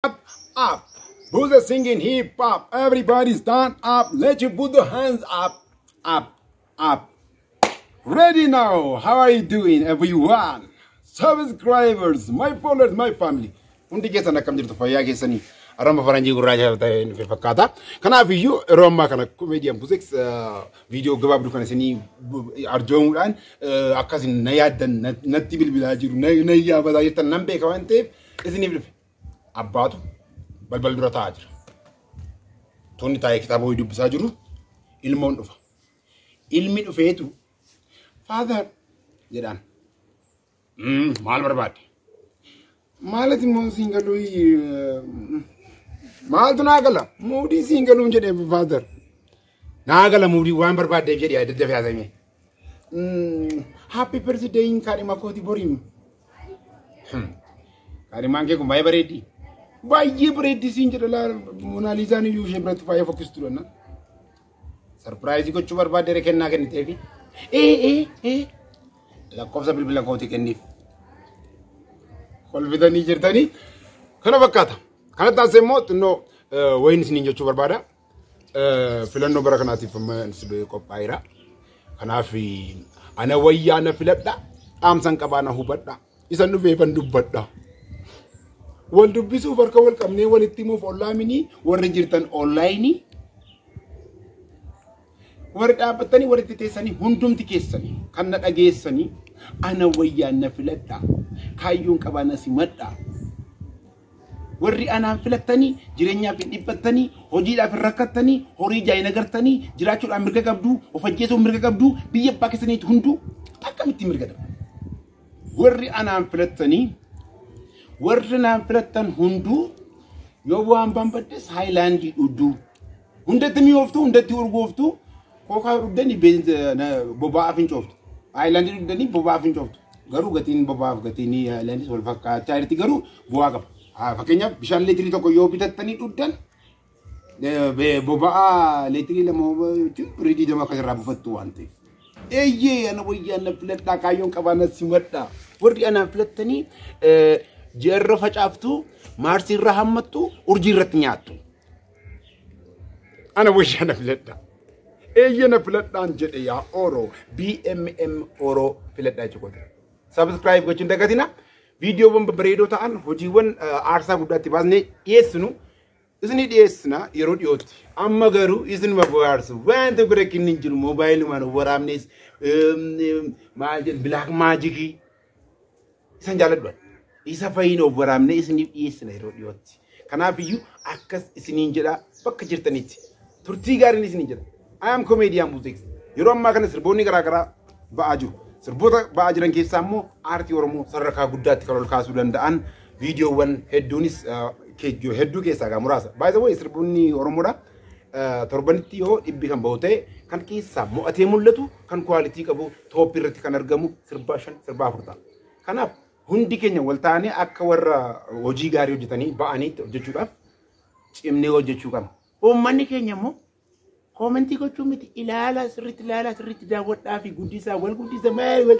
Up, up. Buddha singing hip hop. Everybody stand up. Let you put the hands up, up, up. Ready now. How are you doing, everyone? Subscribers, my followers, my family. Hundi keessan akkam jirtu? Fayyaa keessanii? Arama faranjii gurraacha ta'e nuuf fakkaata. Kanaaf iyyuu yeroo ammaa kana Comedian Buzex viidiyoo gabaabduu kana isinii arjoomuudhaan akkasin na yaaddan, natti bilbilaa jiru, na yaabataa jirtan nan beeka waan ta'eef isiniif dhufe. Abbaatu balbal dura taa'aa jira. Tonni taa'ee kitaaba wayii dubbisaa jiru, ilmoon dhufa. Ilmi dhufeetu "Father" jedhaan. "Maal barbaadde?" "Maalati immoo siin galuu, maaltu naa gala? Muudii siin galuun" jedhee. "Father, naa gala muudii, waan barbaaddeef jedhee daddafee haasa'ime." "Happy birthday kaadhima kooti boriim." "Kaadhimaan kee kun baay'ee bareeddi. Baay'ee bareeddi siin jedha laa, Monaaliizaan iyyuu ishee biratti baay'ee fokkistu dha." "Surprise gochuu barbaadde, kennaa kenniteefi?" "Ee, ee, ee." "Lakkoofsa bilbila kootii kenniif." Kolfitanii jirtanii kana fakkaata. Kana taasise immoo xinnoo wayin isiniin jechuu barbaada. Filannoo bara kanaatiif qophaa'eera. Kanaaf ana wayyaa na filadha. Dhaamsan qabaa na hubadha. Isan dhufeefan dubbadha. Wal dubbisuuf harka wal qabnee walitti himuuf onlineii warri jirtan, onlineii warri dhaabbattanii, warri teessanii, hundumti keessanii kan na dhageessanii, ana wayyaa na filadha. Kaayyoon qabaa na simadha. Warri anaan filattanii jireenyaaf hin dhiphattanii, hojiidhaaf hin rakkattanii, horii jaayin agartanii, jiraachuudhaan mirga qabdu, of ajjeesuuf mirga qabdu, biyya abbaa keessaniitti hunduu akkamitti mirga dhabu? Warri anaan filattanii, warri naan filattan hunduu, yoo bu'aan banbaddes Highlandii dhudduu. Hundatti mi'ooftu, hundatti urgooftu, kookaa dhuddanii boba'aa fincooftu. Highlandii dhuddanii boba'aa fincooftu. Garuu gatiin boba'aaf gatiin Highlandii wal fakkaachaa jirti, garuu bu'aa qaba. Fakkeenyaaf bishaan leetirii 1 yoo bitattanii dhuddan, boba'aa leetirii 2 birrii 20 akkasirraa buufattu waan ta'eef. Eeyyee, ana wayyaa na filadhaa, kaayyoon qabaa na simadhaa. Warri anaan filattanii ji'a irra facaaftu, maarsii irra hammattu, urjii irratti nyaattu. Ana wayyaa na filadhaa. Eeyyee, na filadhaan jedhe yaa Oro, BMM Oro filadhaa jechuudha. Subscribe gochuun dagatina. Viidiyoowwan babbareedoo ta'an, hojiiwwan aarsaa guddaatti baasnee dhiyeessinu isinii dhiyeessina yeroo dhiyootti. Amma garuu isinuma bohaarsu. Waan tokko rakkinni hin jiru, moobaayilumaan waraabnes maal jedhu, black magicii isan jaalladhu. Isa fayyina of waraabnee isiniif dhiyeessina yeroo dhiyootti. Kanaaf iyyuu akkas isiniin jedha, bakka jirtanitti. Turtii gaariin isiniin jedha. I am Comedian Buzex. Yeroo ammaa kana sirboonni garaagaraa ba'aa jiru. Sirboota ba'aa jiran keessaa immoo aartii Oromoo sadarkaa guddaatti kan ol kaasuu danda'an viidiyoowwan hedduunis hedduu keessaa gaa muraasa. By the way, sirboonni Oromoodha. Torbanitti yoo 100 kan bahu ta'e, kan keessaa mo'atee mul'atu, kan quality qabu, topii irratti kan argamu sirbaa 5, sirbaa 4 ta'a. Kanaaf hundi keenya wal taanee akka warra hojii gaarii hojjetanii ba'aniitti hojjechuudhaaf cimnee hojjechuu qabna. Uummanni keenya immoo commentii gochuu miti, ilaala sirriitti, ilaala sirriitti, daawwadhaa fi guddisaa, wal guddisa maal wal